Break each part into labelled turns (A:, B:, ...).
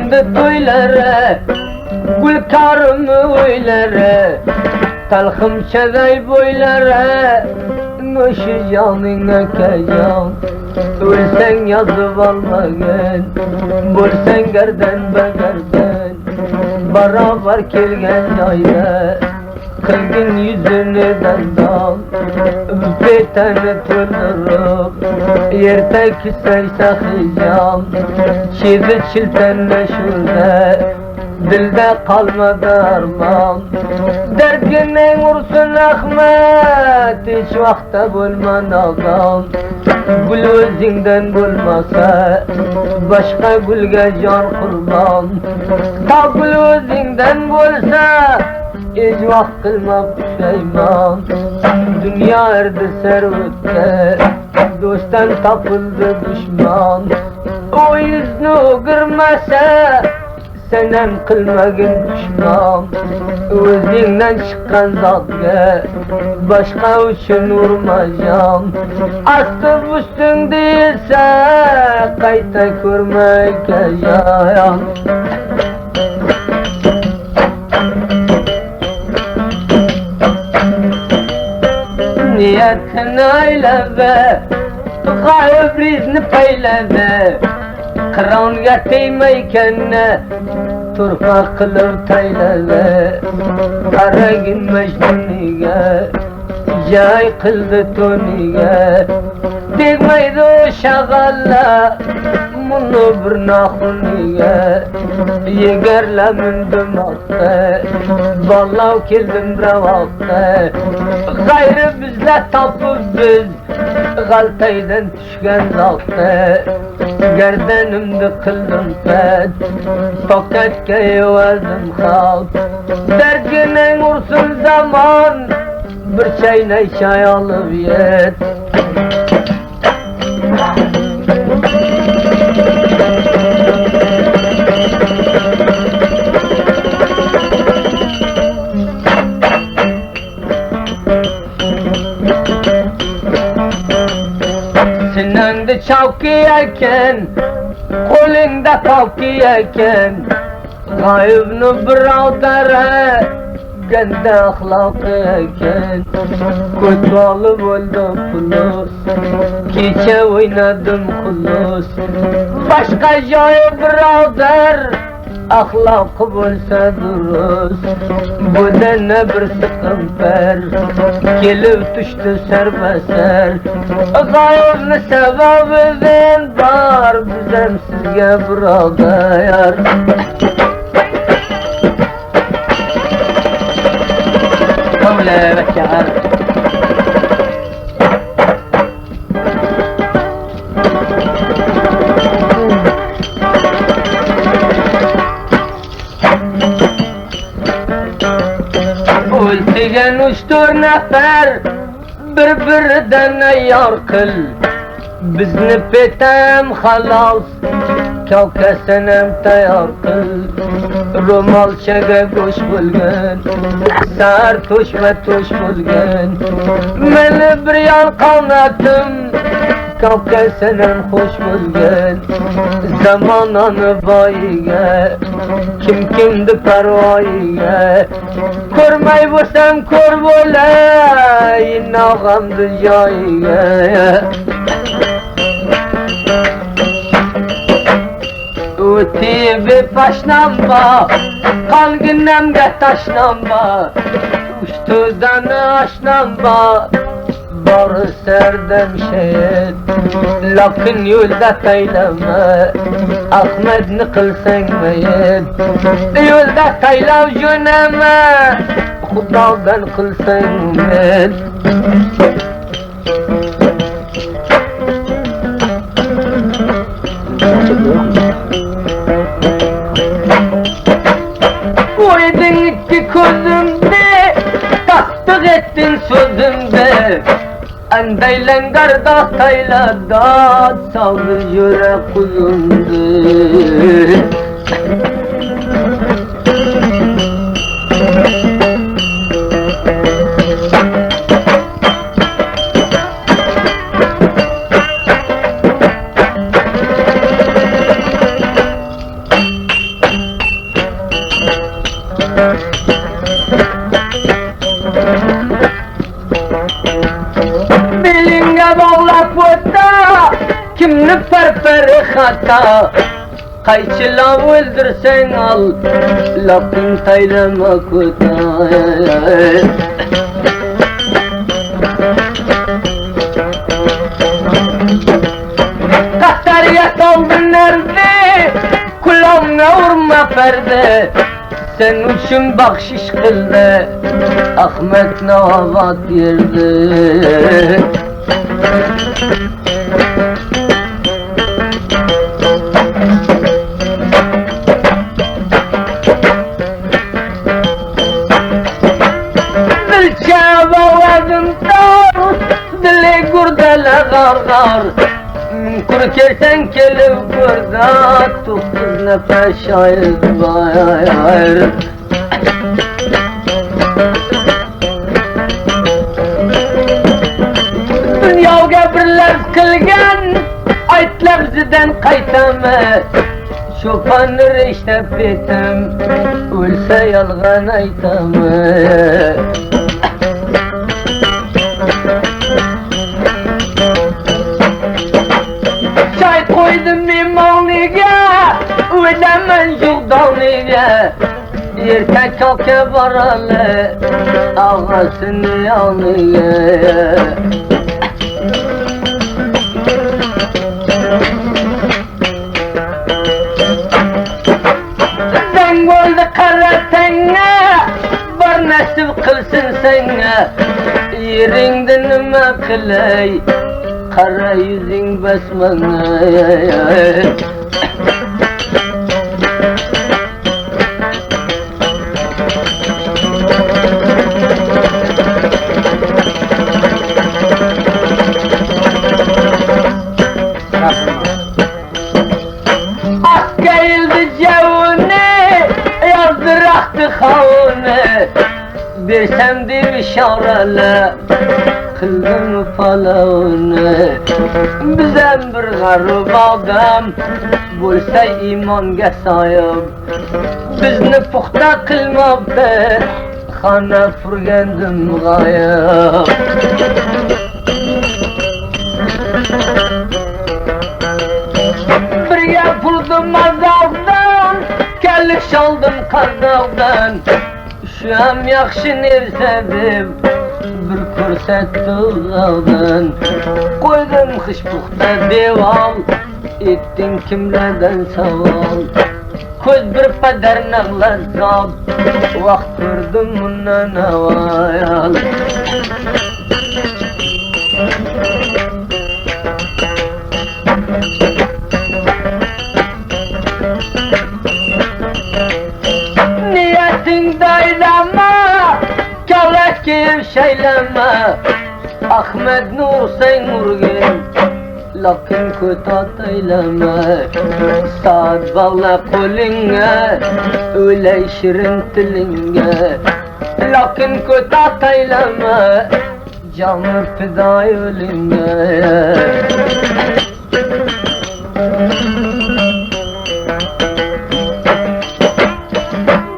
A: Çykdymdy toýlara, Gül karymy öýlere, Talhym çezaý boýlara, Nuşy janyň akajan, Ölseň ýazyp almagyn, Bolsaň gerden be gerden, Barabar kelgen jaýda. Kylgyn ýüzüni dandan, Beteni toldurip, Ýerde küsey sahyjan, Çizi çilten meşhurde, Dilde kalmady arman. Derdine ursun Ahmet, Hiç wagtda bolma nadan. Gül özüňden bolmasa, Başga gülge jan kurban. Ta gül özüňden bolsa, Hiç wagt kylma puşeýman. Dünýä erdi serwetde, Dostdan tapyldy duşman. O ýüzni ogurmasa, Senem kylmagyn puşman. Özüňden çykan zatga, Başga üçin urma jan. Asty üstüň diýilse, Gaýta görme jan. Niýetini aýlady, Gaýyp paýlady, Kyranga tegmeýkende, Turfa kylyp taýlady, Garagyn Mejnuniga, Jaý kyldy toniga, Degmeýdi o şagala, Muny bir nahunyga, Ýegerle mündüm atga, Ballaw keldim bir wagtda, Gaýry bizle tapyp biz, Galtaýdan düşgen zatda, Gerdenimdi kyldym pet, Tokatga ýöweldim halk. Derdine ursun zaman, Bir çeýneý çaý alyp ýet. Sinendi çavki eken, Kolunda tavki eken, Gaýybyny biradere, Gende ahlaky eken, Kötbaly boldy pulus, Keçe oýnadym hulus. Başga jaýy biradar, Ahlaky bolsa durus. Bu ne bir sıkymper, Gelip düşdi serbe-ser. Gaýybyny sebebinden bar, Bizem sizge biradar. Öltegen üç-dört nefer Bir-birden ýar kyl. Bizni petem halas, Kawkasynym taýar kyl. Romalçaga goş bolgan, Sar toşma toş bolgan. Meni bir ýan kanatym, Kawkasynym hoş bolgan. Zamanany baýyga, Kim kimdi parwaýyga. Görmeý bolsam kör bolaýyn, Agamdy jaýyga. Ötübi paşnamba, Kalgynamga taşlanma, Uçtudan aşlanma, Bary serdem şehit, Lakin ýolda taýlama, Ahmetni kylsaň meýit. Ýolda taýlaw jöneme, Hudadan kylsaň umyt. Goýduň iki közümde, Tasdyk etdiň sözümde, Endeýleň garda taýla dat, Sabyr ýürek guzumdy. Kimni per-peri hata, Qayçylap öldürseň al, Lapyň taýlama köta. Katar ýasaldy nerde, Kulagňa urma perde, Sen üçin bagşyş kyldy, Ahmet Nawabat ýerde. Dilçe bagladym tar, Dili gurdele gar-gar. Mümkür kelsen kelip gör-da, Toqsuz nefes şair bar. Dunyoga bir lafz qilgan, Ayt lafzidan qaytami? Cho'ponni rishtab betim, O'lsa yolg'on aytami? Choy qo'ydim mehmoniga, O'laman yo'q doniga. Erta ko'ka borali, Og'asini yoniga. Zang bo'ldi qara tanga, Bir nasib qilsin senga. Yeringda nima qilay, Qara yuzing basmanga. Ak eğildi cevuni, Yazdıraktı havuni. Bersem bir işarele, Kıldım palavını. Bizem bir garip adam, Bo'lsa iymonga soyib. Bizni puxta qilmabdi, Xona furgandim g'oyib. Birga purdim mazaqdan, Kalish oldim qardoqdan. Shu ham yaxshi narsa deb, Bir ko'rsatdi uzoqdan. Qo'ydim xish puxta devor, Etding kimlardan savol. Ko'z bir padar nag'lazor, Vaqt ko'rdim bundan avval. Niyatingda aylama, Kavlak kiyib shaylama. Ahmadni ursang urgin, Lokin ko't otaylama. Soat bog'la qo'lingga, O'lay shirin tilingga. Lokin ko't otaylama, Joni fido yo'lingga.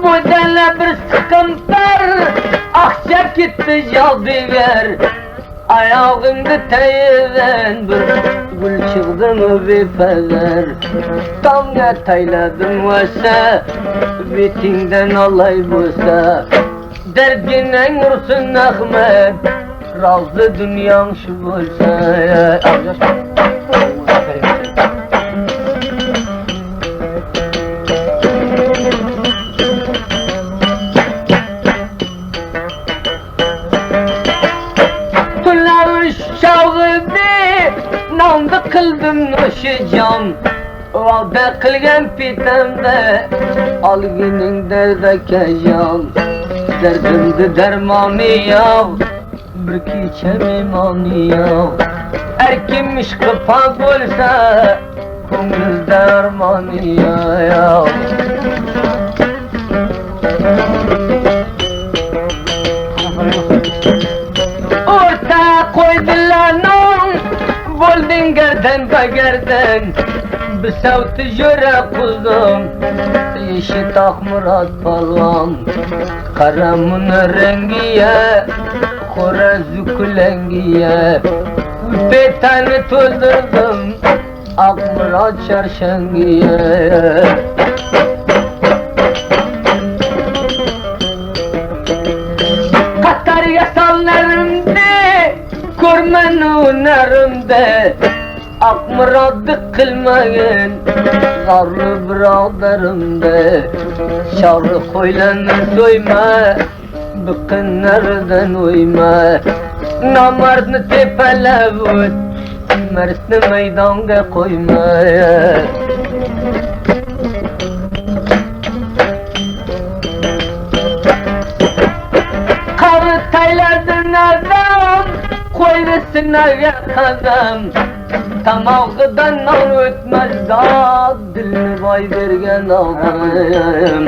A: Bu dala bir siqimtar, Aqcha ketdi jodugar. Oyog'ingni tayidan bir gul chiqdimi bepazar. Tomga tayladim vasa, Betingdan olay bo'lsa. Dardginang ursin Ahmad, Rozi dunyong shu bo'lsa. Tunlavish chog'ida nonni qildim jon. Va'da qilgan petamda olgining dardaka jon. Dardimni darmoni yo'q, Bir kecha mehmoni yo'q. Har kim ishqi pok bo'lsa, Ko'ngilda armoni yo'q. O'rta qo'ydilar non, Bo'lding gardan ba gardan. Bisavti jo'ra quzum, Eshit Aqmurod polvon. Qara muni rangiya, Xo'roz kulangiya. Betani to'ldirdim. Akmyrat çarşaňňy. Katar ýasanlarymdy, Görmen hünärimde, Akmyrady kylmagyn, Garry byradarymdy. Çagry koýlany söýme, Bykynlardan uýma. Namartny tepeläp öt, Mertni meýdanda goýma. Garytaýlardyn adam, Koýbesin aýak adam. Tamagydan nan ötmez zat, Dilini baý bergen adam.